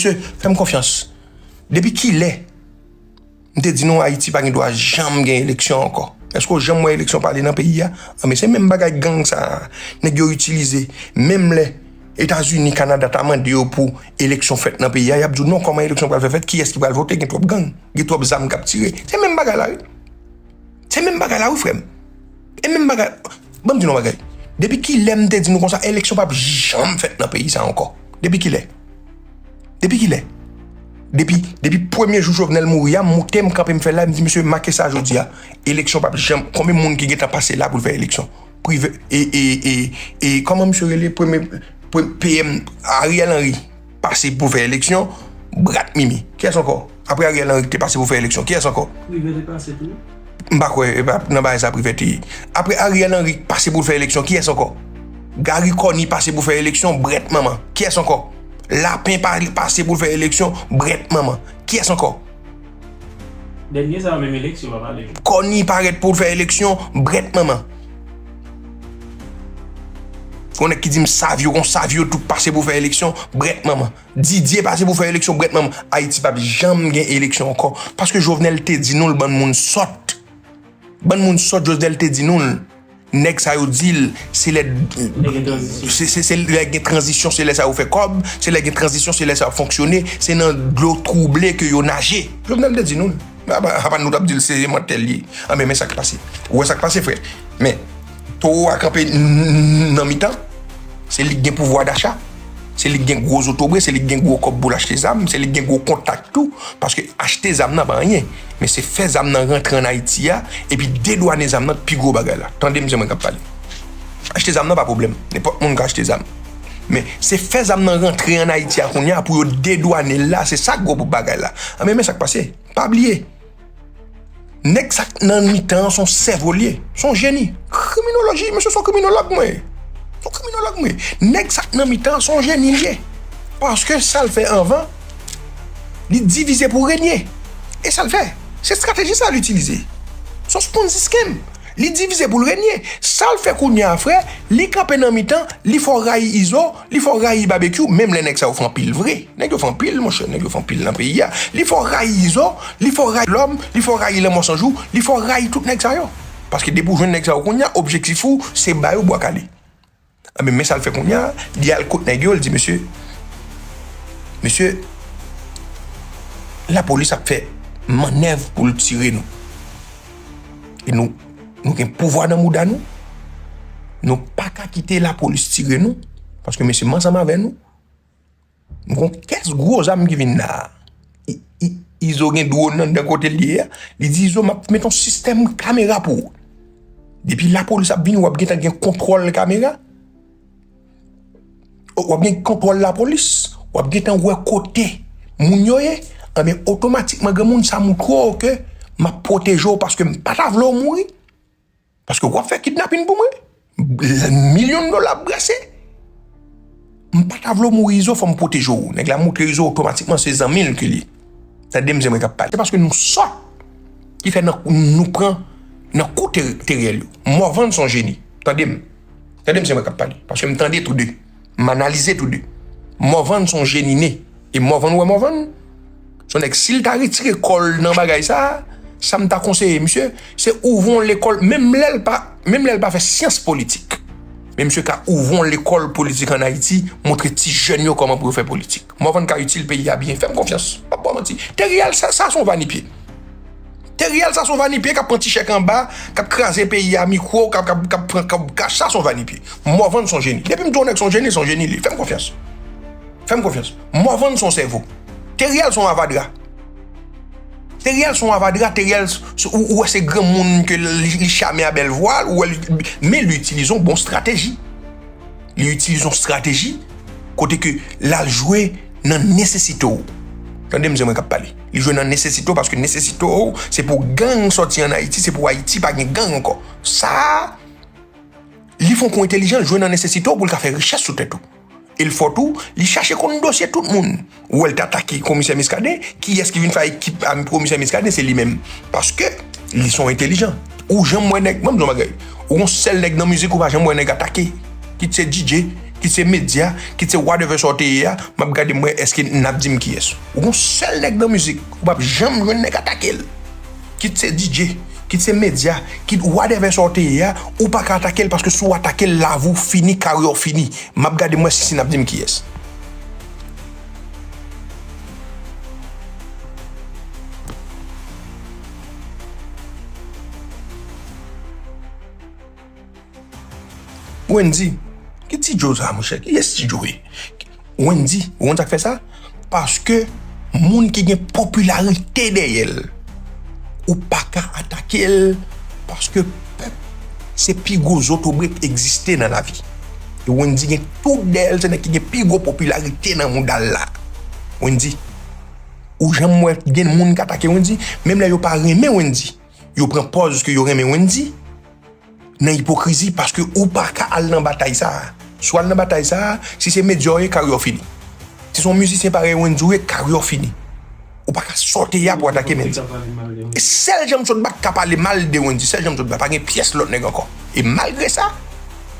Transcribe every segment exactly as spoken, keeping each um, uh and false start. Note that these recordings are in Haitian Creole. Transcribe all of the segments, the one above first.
Mesye, fè m konfyans. Depi kilè m te di nou Ayiti pa gen dwa janm gen eleksyon ankò? Èske w janm wè eleksyon pale nan peyi a? Anben, se menm bagay gang sa a. Nèg yo itilize. Menm lè Etazini, Kanada ta mande yo pou eleksyon fèt nan peyi a, y ap di w non, kòman eleksyon pral fè fèt? Kiyès ki pral vote? Gen twòp gang, gen twòp zam k ap tire. Se menm bagay la, wi. Se menm bagay la, wi, frè m. E menm bagay, ban m di nou yon bagay. Depi kilè m te di nou konsa, eleksyon p ap janm fèt nan peyi sa ankò? Depi kilè? Depi kilè? Depi, depi premye jou Jovenel mouri a, m moute, m kanpe, m fè live, m di, "Mesye, make sa jodi a. Eleksyon p ap janm." Konbyen moun ki gentan pase la pou l fè eleksyon? Prive, e, e, e, e, kòman misye rele? Premye, pre-, P M Ariel Henry pase pou fè eleksyon, brat mimi. Kiyès ankò? Apre Ariel Henry ki te pase pou fè eleksyon, kiyès ankò? Prive te pase tou. M pa kwè, e pa nan bagay sa Prive te ye. Apre Ariel Henry pase pou l fè eleksyon, kiyès ankò? Garry Conille pase pou fè eleksyon, brèt manman. Kiyès ankò? Lapen pa-, pase pou l fè eleksyon, brèt manman. Kiyès ankò? Dènye sa yo menm eleksyon pa pale. Conille parèt pou l fè eleksyon, brèt manman. Gon nèg ki di m Savio, gon Savio tou pase pou fè eleksyon, brèt manman. Didier pase pou fè eleksyon, brèt manman. Ayiti p ap janm gen eleksyon ankò. Paske Jovenel te di nou l, bann moun sòt. Bann moun sòt, Jovenel te di nou l. Nèg sa yo di l, se lè, se, se, se lè gen tranzisyon, se lè sa yo fè kòb, se lè gen tranzisyon, se lè sa yo fonksyone, se nan dlo twouble ke yo naje. Jovenel te di nou l. Apa, apa nou t ap di l se mantè l ye. Anben, men sa k pase. Ou wè sa k pase, frè? Men, towo a kanpe n-, n-, nan mitan. Se li k gen pouvwa dacha. Se li k gen gwo zotobre, se li k gen gwo kòb pou l achte zam, se li k gen gwo kontak tou. Paske achte zam nan pa anyen. Men se fè zam nan rantre ann Ayiti a, epi dedwane zam nan k pi gwo bagay la. Tande m, se mwen k ap pale. Achte zam nan pa pwoblèm. Nenpòt moun ka achte zam. Men se fè zam nan rantre ann Ayiti a kounye a pou yo dedwane l la, se sa k gwo pou bagay la. Anben, men sa k pase. Pa bliye. Nèg sa k nan mitan an se yon sèvo l ye. Se yon jeni. Kriminoloji, mesye, se yon kriminològ mwen ye. Se yon kriminològ mwen ye. Nèg sa k nan mitan an se yon jeni l ye. Paske sa l fè anvan, li divize pou renye. E sa l fè. Se estrateji sa l itilize. Se yon Ponzi scheme. Li divize pou l renye. Sa l fè kounye a, frè, li kanpe nan mitan, li fè w rayi Izo, li fè w rayi Babekyou, menm lè nèg sa yo fè anpil vre. Nèg yo fè anpil, monchè, nèg yo fè anpil nan peyi a. Li fè w rayi Izo, li fè w rayi Lòm, li fè w rayi Lanmò San Jou, li fè w rayi tout nèg sa yo. Paske depi w jwenn nèg sa yo kounye a, objektif ou, se ba yo bwa kale. Anben, men sa l fè kounye a, li al kot nèg yo, li di, "Mesye, mesye, lapolis ap fè mannèv pou l tire nou. E nou, nou gen pouvwa nan mouda nou. Nou pa ka kite lapolis tire nou, paske mesye m ansanm avè nou." Nou gon kès gwo zam ki vin la. I-, i-, Izo gen dwòn anndan kote l ye a. Li di, "Izo, m ap met yon sistèm kamera pou ou. Depi lapolis ap vini, w ap gentan gen kontwòl kamera. W ap gen kontwòl lapolis. W ap gentan wè kote moun yo ye." Anben, otomatikman, granmoun, sa moutre w ke m ap pwoteje w paske m pa ta vle w mouri. Paske w ap fè kidnapin pou mwen. Milyon dola ap brase. M pa ta vle w mouri, Izo, fò m pwoteje w. Nèg la moutre Izo otomatikman se zanmi l ke li ye. Tande m, se mwen k ap pale. Se paske nou sòt ki fè nan, nou pran nan kou te-, terè l yo. Morvan se yon jeni. Tande m. Tande m, se mwen k ap pale. Paske m tande tou de. M analize tou de. Morvan se yon jeni ne. E Morvan, ou wè Morvan? Se yon nèg, si l ta retire kò l nan bagay sa a, sa m ta konseye misye, se ouvri yon lekòl, menm lè l pa, menm lè l pa fè syans politik. Men misye ka ouvri yon lekòl politik ann Ayiti, montre ti jèn yo kòman pou yo fè politik. Morvan ka itil peyi a byen, fè m konfyans. M ap ba w manti. Teriel sa, sa se yon vanipye. Teriel sa se yon vanipye k ap pran ti chèk anba, k ap kraze peyi a mikwo, k ap, k ap, k ap pran kòb kach, sa se yon vanipye. Morvan se yon jeni. Depi m di w yon nèg se yon jeni, se yon jeni li. Fè m konfyans. Fè m konfyans. Morvan se yon sèvo. Teriel se yon avadra. Teriel se yon avadra, Teriel s-, s-, ou, ou wè se granmoun ke li, li chame a bèl vwa l, ou wè li, men li itilize yon bon estrateji. Li itilize yon estrateji kote ke l al jwe nan nesesite w. Tande m, se mwen k ap pale. Li jwe nan nesesite w paske nesesite w, se pou gang sòti ann Ayiti, se pou Ayiti pa gen gang ankò. Sa a, li fè yon kou entèlijan, l jwe nan nesesite w pou l ka fè richès sou tèt ou. E l fò tou, li chache konn dosye tout moun. Ou wè l t atake komisè Muscadin, kiyès ki vin fè ekip a komisè Muscadin, se li menm. Paske li se yon entèlijan. Ou janm wè nèg, ban m di w yon bagay. Ou gon sèl nèg nan mizik ou pa janm wè nèg atake. Kit se D J, kit se medya, kit se whatever sa w te ye a, m ap gade m wè èske n ap di m kiyès. Ou gon sèl nèg nan mizik, ou p ap janm jwenn nèg atake l. Kit se D J, kit se medya, kit whatever sa w te ye a, ou pa ka atake l paske si w atake l, lavi w fini, karyè w fini. M ap gade m wè si, si n ap di m kiyès. Wendy, ki Ti Joe sa, monchè? Kiyès Ti Joe ye? Wendy, ou konn sa k fè sa? Paske moun ki gen popilarite dèyè l, ou pa ka atake l, paske pèp se pi gwo zotobre k egziste nan lavi. E Wendy gen tout dèyè l, se nèg ki gen pi gwo popilarite nan mouda l la. Wendy, ou janm wè gen moun k atake Wendy? Menm lè yo pa renmen Wendy, yo pran pòz ke yo renmen Wendy. Nan ipokrizi, paske ou pa ka al nan batay sa a. Si w al nan batay sa a, si se medya w ye, karyè w fini. Si se yon mizisyen parèy Wendy ou ye, karyè w fini. Ou pa ka sòti a pou atake Wendy. E sèl Jean Claude Bat ka pale mal de Wendy, sèl Jean Claude Bat, pa gen pyès lòt nèg ankò. E malgre sa,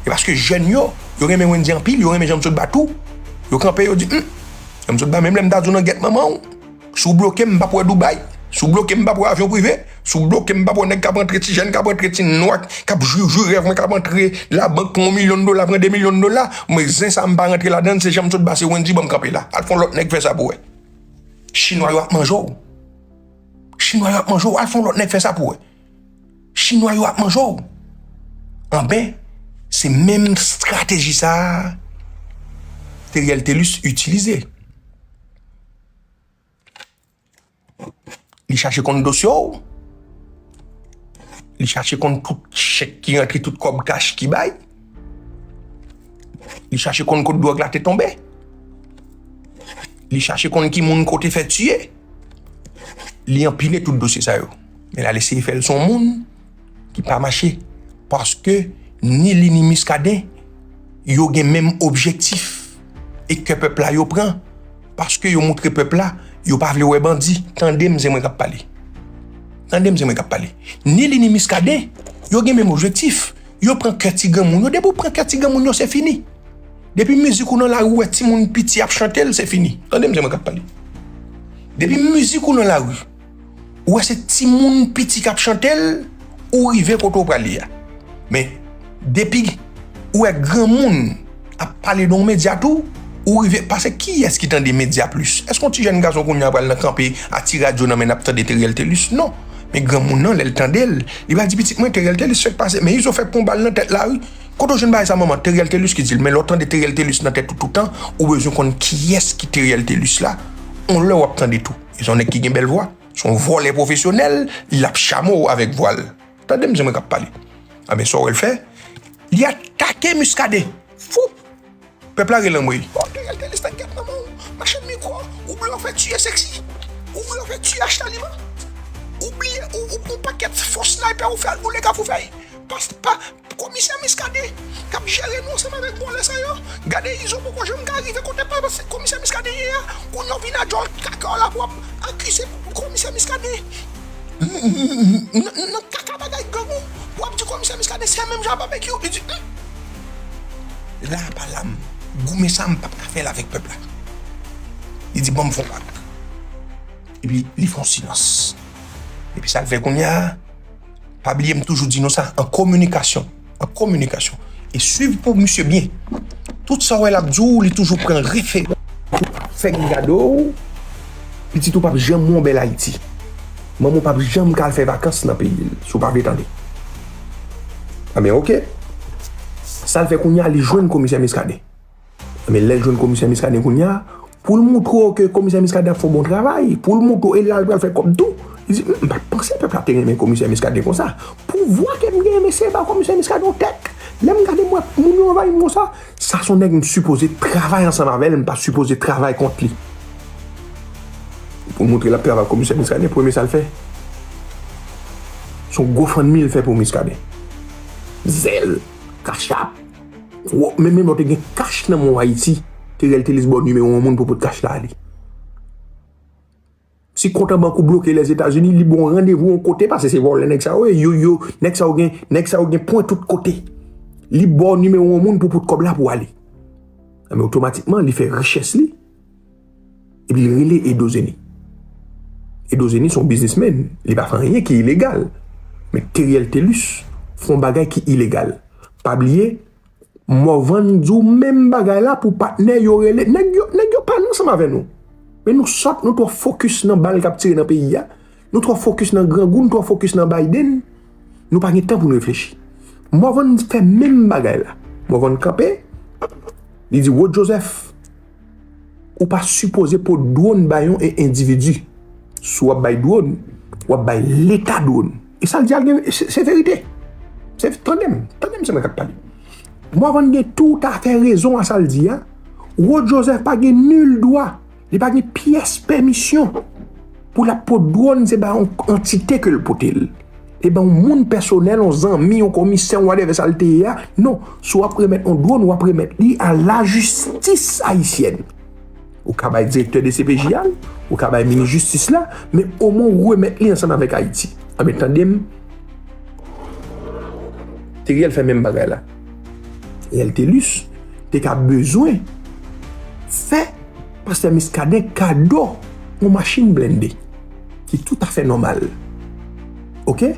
e paske jèn yo, yo renmen Wendy anpil, yo renmen Jean Claude Bat tou, yo kanpe, yo di, hmm, Jean Claude Bat, menm lè m ta di w nan gèt manman w, si w bloke m, m p ap wè Dubai. Si w bloke m, m p ap wè avyon prive. Si w bloke m, m p ap wè nèg k ap antre, ti jèn k ap antre, ti nwa k ap jwi, jwi rèv mwen, k ap antre labank, pran yon milyon dola, pran de milyon dola. Mwen, zen sa, m pa rantre ladan l, se Jean Claude Bat, se Wendy, ban m kanpe la. Al fè yon lòt nèg fè sa pou wè. Chinwa yo ap manje w. Chinwa yo ap manje w, al fè yon lòt nèg fè sa pou wè. Chinwa yo ap manje w. Anben, se menm estrateji sa a Theriel Thelus itilize. Li chache konn dosye w. Li chache konn tout chèk ki rantre, tout kòb kach ki bay. Li chache konn kot dwòg la te tonbe. Li chache konn ki moun kote fè tiye. Li anpile tout dosye sa yo. Men l al eseye fè l se yon moun ki pa mache. Paske ni li ni Muscadin, yo gen menm objektif. E kè pèp la yo pran. Paske yo montre pèp la, yo pa vle wè bandi. Tande m, se mwen k ap pale. Tande m, se mwen k ap pale. Ni li ni Muscadin, yo gen menm objektif. Yo pran kè ti granmoun yo. Depi w pran kè ti granmoun yo, se fini. Depi mizik ou nan lari, ou wè timoun piti ap chante l, se fini. Tande m, se mwen k ap pale. Depi mizik ou nan lari, ou wè se timoun piti k ap chante l, ou rive kote w prale a. Men, depi ou wè granmoun ap pale nan yon medya tou, ou rive, paske kiyès ki tande medya plis? Èske yon ti jèn gason kounye a pral nan kanpe a ti radyo nan men n ap tande Theriel Thelus? Non. Men granmoun nan, lè l tande l, li pral di, pitit mwen, Theriel Thelus fèk pase, men Izo fèk pran bal nan tèt la, wi. Kote w jwenn bagay sa, manman? Theriel Thelus ki di l. Men lè w tande Theriel Thelus nan tèt ou toutan, ou bezwen konn kiyès ki Theriel Thelus la. On lè w ap tande tou. E se yon nèg ki gen bèl vwa. Se yon vòlè pwofesyonèl, l ap chame w avèk vwa l. Tande m, se mwen k ap pale. Anben, sa w wè l fè? Li atake Muscadin. Fou! Pèp la rele anmwey. Bon, Theriel Thelus nan gèt manman w. Machann mikwo, ou bliye w fè tiye Sexy. Ou bliye w fè tiye Achtaliman. Ou bliye, ou, ou, ou pakèt fo snaypè ou fè al boule Kafou Fèy. Pas, pa, Komisè Muscadin k ap jere nou ansanm avèk vòlè sa yo. Gade Izo poko janm ka rive kote pa, pa, Komisè Muscadin ye a. Kounye a w vin a djòl kaka w la pou w ap akize Komisè Muscadin. Nan, nan kaka bagay gang ou, w ap di Komisè Muscadin se menm jan a Babekyou. Li di, hmm. La pa la m. Goumen sa m p ap ka fè l avèk pèp la. Li di, ban m fè yon vag. Epi li fè yon silans. Epi sa l fè kounye a, pa bliye m toujou di nou sa, an kominikasyon, an kominikasyon. E swiv pou misye byen. Tout sa w wè l ap di w, li toujou pran referans. Fèk gade w, pitit ou p ap janm wè yon bèl Ayiti. Manman w p ap janm ka al fè vakans nan peyi l, si w pa vle tande. Anben, oke. Sa l fè kounye a, li jwenn Komisè Muscadin. Men lè l jwenn Komisè Muscadin kounye a, pou l moutre w ke Komisè Muscadin ap fè yon bon travay, pou l moutre w, e la l pral fè kòb tou. Li di, "M, m pa t panse pèp la te renmen Komisè Muscadin konsa. Pouvwa ke m genyen, mesye, ba Komisè Muscadin yon tèt. Lè m gade m wè moun yo anvayi m konsa, sa se yon nèg m sipoze travay ansanm avè l, m pa sipoze travay kont li." Pou l moutre l ap travay ak Komisè Muscadin, premye sa l fè, se yon GoFundMe l fè pou Muscadin. Zelle, Cash App. Wo, men, menm lè w te gen kach nan men w Ayiti, Theriel Thelus ba w nimewo yon moun pou pot kach la ale. Si kont an bank ou bloke Lèzetazini, li ba w randevou yon kote, paske se vòlè nèg sa yo ye. Yo, yo, nèg sa yo gen, nèg sa yo gen pwen tout kote. Li ba w nimewo yon moun pou pot kòb la pou w ale. Nan men otomatikman, li fè richès li. Epi li rele Edozeni. Edozeni se yon biznismenn. Li pa fè anyen ki ilegal. Men Teriel Telus fè yon bagay ki ilegal. Pa bliye, Morvan di w menm bagay la pou patnè yo rele. Nèg yo, nèg yo pa ansanm avè nou. Men nou sòt, nou twò fokis nan bal k ap tire nan peyi a. Nou twò fokis nan grangou, nou twò fokis nan Biden. Nou pa gen tan pou nou reflechi. Morvan fè menm bagay la. Morvan kanpe, li di, Rod Joseph, ou pa sipoze pot dwòn bay yon e- endividi. Si w ap bay dwòn, w ap bay Leta dwòn. E sa l di a, gen- se se verite. Se, tande m, tande m, se mwen k ap pale. Morvan gen toutafè rezon a sa l di a. Rod Joseph pa gen nil dwa, li pa gen pyès pèmisyon pou l ap pot dwòn, se ba yon antite ke l pote l. E ba yon moun pèsonèl, yon zanmi, yon komisè, yon whatever sa l te ye a. Non, si w ap remèt yon dwòn, w ap remèt li a lajistis ayisyèn. Ou ka bay direktè D C P J a l, ou ka bay minis jistis la, men omwen w remèt li ansanm avèk Ayiti. Anben, tande m, Teriel fè menm bagay la. Teriel Telus te ka bezwen fè pastè Muscadin kado yon machin blende, ki toutafè nòmal. Oke?